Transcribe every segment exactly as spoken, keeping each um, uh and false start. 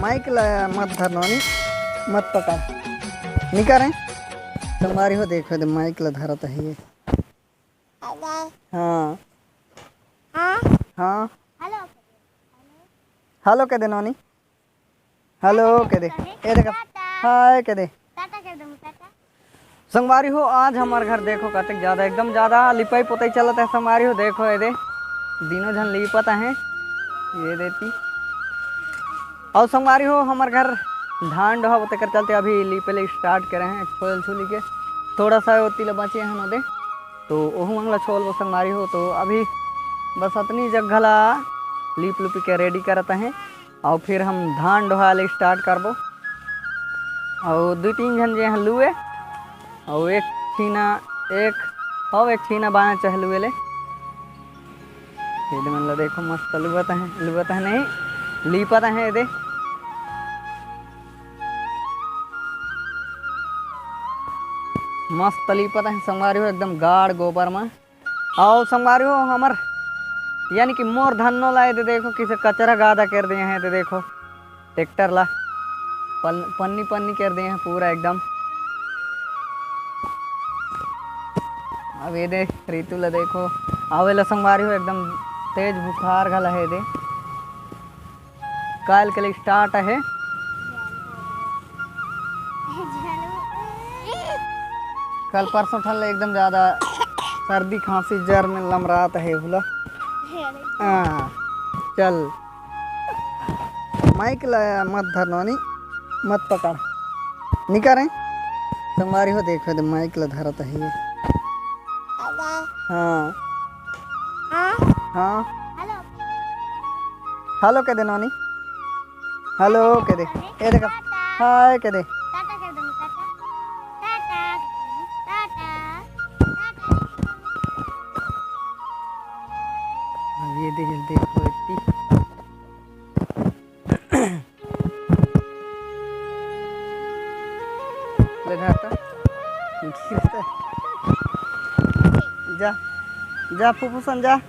Mic ला मत धर नोनी, मत पकड़, निकर है। संगवारी हो, देखो दे, माइक ला धरत है ये। हाँ। हाँ। हेलो कह दे नोनी, हेलो कह दे। ए देख, हाय कह दे। संगवारी हो, आज हमर घर देखो कतेक ज्यादा, एकदम ज्यादा लिपाई पोताई चलत है संगवारी हो। देखो ये दे, तीनों झन लिपत है ये देती। और संगवारी हो, हमर घर धान डोहा तेकर चलते अभी लिपे ले स्टार्ट करे हैं, छोल छुली के। थोड़ा सा ओती ले बचे हैं ओदे, तो ओहू मन ला छोलबो संगवारी हो। तो अभी बस अतनी जगह ला लीप लुपी के रेडी करत हैं, और फिर हम धान डोहा ले स्टार्ट करबो। और दू तीन झन जे हैं लुए, और एक छीना, एक, और एक छीना बाया चहलुए ले। ये दे मन ला देखो, मस्त लुबत है, लुबत है नहीं, लीपत है ये दे। मस्त लीपत है संगवारी हो, एकदम गाड़ गोबर में। और संगवारी हो हमर, यानी कि मोर धन्नो ला ये दे देखो, किसे कचरा गादा कर दिए हैं, ये दे देखो। ट्रैक्टर ला पन-, पन्नी पन्नी कर दे हैं पूरा एकदम। अब ये दे रितु ला देखो, आवे ला संगवारी हो एकदम तेज बुखार घला है दे। काल के लिए स्टार्ट है। कल परसों ठन ले एकदम ज्यादा सर्दी खांसी जर में लमरात है हुला। हाँ, चल। माइक ला मत धर नोनी, मत पकड़। निकर है। संगवारी हो, देखो दे, माइक ला धरत है ये। हाँ। हाँ। हेलो कह दे नोनी। हेलो कह दे। ए देख, हाय कह दे। अब ये देख, देखो इतनी। ले धर तो। गिरता। जा, जा फूफूसन जा।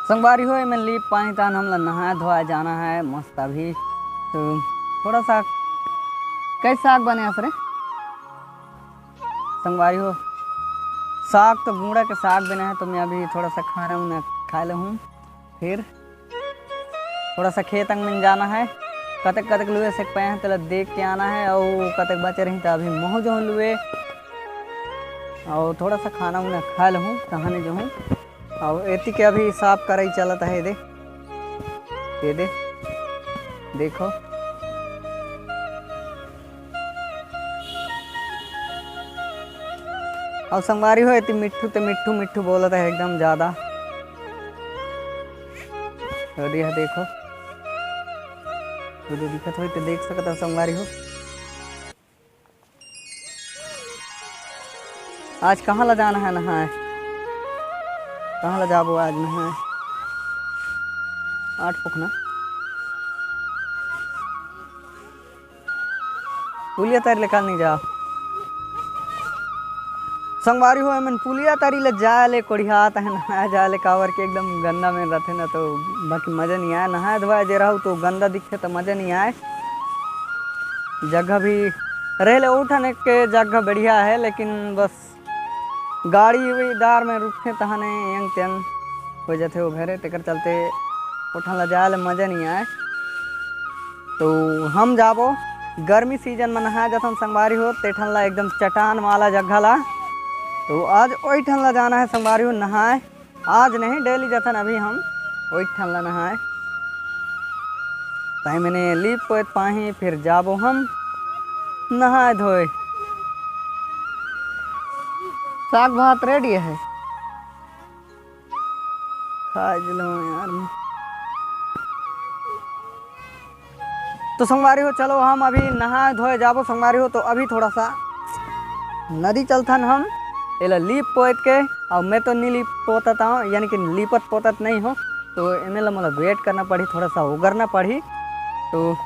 संगवारी हो, एमन लीप पाही तान हमला नहाए धोए जाना है मस्त अभी। तो थोड़ा सा कई साग बने हस रे संगवारी हो, साग तो गुड़ा के साग बने है, तो मैं अभी थोड़ा सा खाना उना खा लेहूँ, फिर थोड़ा सा खेत अंग में जाना है, कतक कतक लुए से पाए हैं, तेला देख के आना है, और कतक बचे रही तो अभी महू जाऊँ लुए, और थोड़ा सा खाना उना खा लेहूँ, तहाने जाहूँ। और एती के अभी साफ कराई चलत है, ये दे, ये दे, देखो। और संगवारी हो, एती मिट्ठू ते मिट्ठू मिट्ठू बोलत है एकदम ज्यादा। और यह देखो, तुझे दिखत होई तो देख सकत हो संगवारी हो। आज कहाँ ला जाना है नहाए? कहाँ ला जाबो आज नहाए? आठ पुखना। पुलिया तरी ले काल नहीं जा। संगवारी हो, एमन पुलिया तरी ले जाए ले कोड़ियात है, नहाए जाए ले, काबर के एकदम गंदा में रहते ना, तो बाकी मजा नहीं आए। नहाए धोए जे रहू तो गंदा दिखे तो मजा नहीं आए। जगह भी रहे ले उठने के जगह बढ़िया है, लेकिन बस गाड़ी उड़ी दार में रुकथे तहाने यंग त्यंग हो जाथे ओ घरे, तेकर चलते ओ ठन ला जाए ले मजा नहीं आए। तो हम जाबो गर्मी सीजन में नहाए जथन संगवारी हो, ते ठन ला एकदम चट्टान वाला जगह ला। तो आज ओई ठन ला जाना है संगवारी हो नहाए। आज नहीं, डेली जथन अभी हम ओई ठन ला नहाए। ताई मैंने लीप पोत पाही, फिर जाबो हम नहाए धोए। साग भात रेडी है, खा लो यार। तो संगवारी हो, चलो हम अभी नहाए धोए जाबो संगवारी हो। तो अभी थोड़ा सा नदी चलथन हम, एला लीप पोत के। और मैं तो नहीं लीप पोतत हूँ, यानी कि लीपत पोतत नहीं हो, तो एमे ला मोला वेट करना पड़ी, थोड़ा सा उगरना पड़ी। तो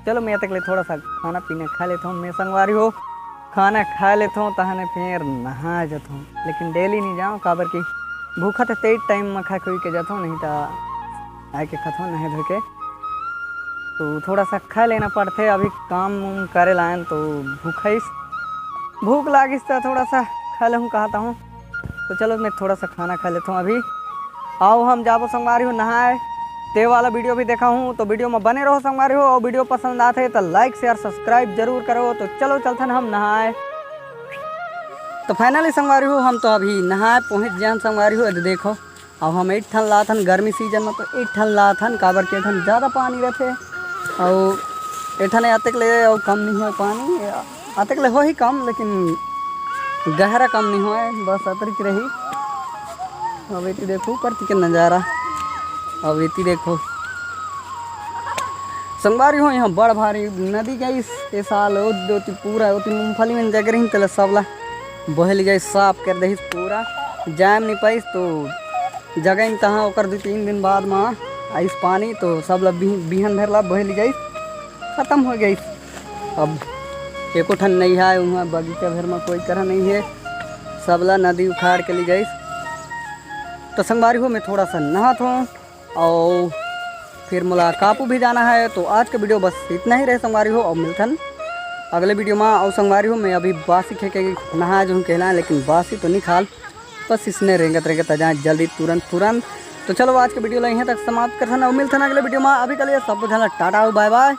चलो, मैं तक ले थोड़ा सा खाना पीना खा लेता हूँ मैं संगवारी हो। खाना खा लेता हूँ, तहने फिर नहा जाता हूँ, लेकिन डेली नहीं जाऊँ, काबर की भूखा त तेज टाइम म खा खुई के जाथों, नहीं त आए के खाथों नहाए धोए के। तो थोड़ा सा खा लेना पड़थे, अभी काम उम करे लायन तो भूखाइस, भूख लागिस त थोड़ा सा खा लेहूँ कहता हूँ। तो चलो मैं थोड़ा सा खाना खा लेता हूँ अभी, आओ हम जाबो संगवारी हो नहाए। ते वाला वीडियो भी देखा हूँ, तो वीडियो में बने रहो संगवारी हो, और वीडियो पसंद आथे तो लाइक शेयर सब्सक्राइब जरूर करो। तो चलो चलथन हम नहाए। तो फाइनली संगवारी हो, हम तो अभी नहाए पहुँच जान संगवारी हो। ये देखो, अब हम एक ठन लाथन गर्मी सीजन में, तो एक ठन लाथन, काबर के एठन ज़्यादा पानी रहथे, और एठन अतेक ले और कम नहीं होए पानी, अतेक ले होही कम, लेकिन गहरा कम नहीं होए, बस अतरिच रही। अब एती देखो ऊपर के नज़ारा, अब एती देखो संगवारी हो, यहाँ बड़ भारी नदी गइस ए साल, ओ ओती पूरा ओती मूंगफली में जगह रहिन, तेला सबला बहे ले जाइस, साफ कर देहिस पूरा, जाए में नहीं पाइस। तो जगह में तहाँ ओकर दू तीन दिन बाद में आइस पानी, तो सबला बिह-, बिहन भर ला बहे ले जाइस, खत्म हो गइस। अब एको ठन नहीं है, उहाँ बगीचा भर में कोई करा नहीं है, सबला नदी उखाड़ के ले जाइस। तो संगवारी हो, मैं थोड़ा सा नहात हूँ और फिर मोला कापू भी जाना है। तो आज का वीडियो बस इतना ही रहे संगवारी हो, और मिलथन अगले वीडियो में। और संगवारी हो, मैं अभी बासी खे के नहा जो कहला, लेकिन बासी तो नहीं खाल, बस इसने रेंगत रेंगत आ जाए जल्दी तुरंत तुरंत। तो चलो आज के वीडियो ला यहाँ तक समाप्त करथन और मिलथन अगले वीडियो में। अभी के लिए सबको झन ला टाटा और बाय बाय।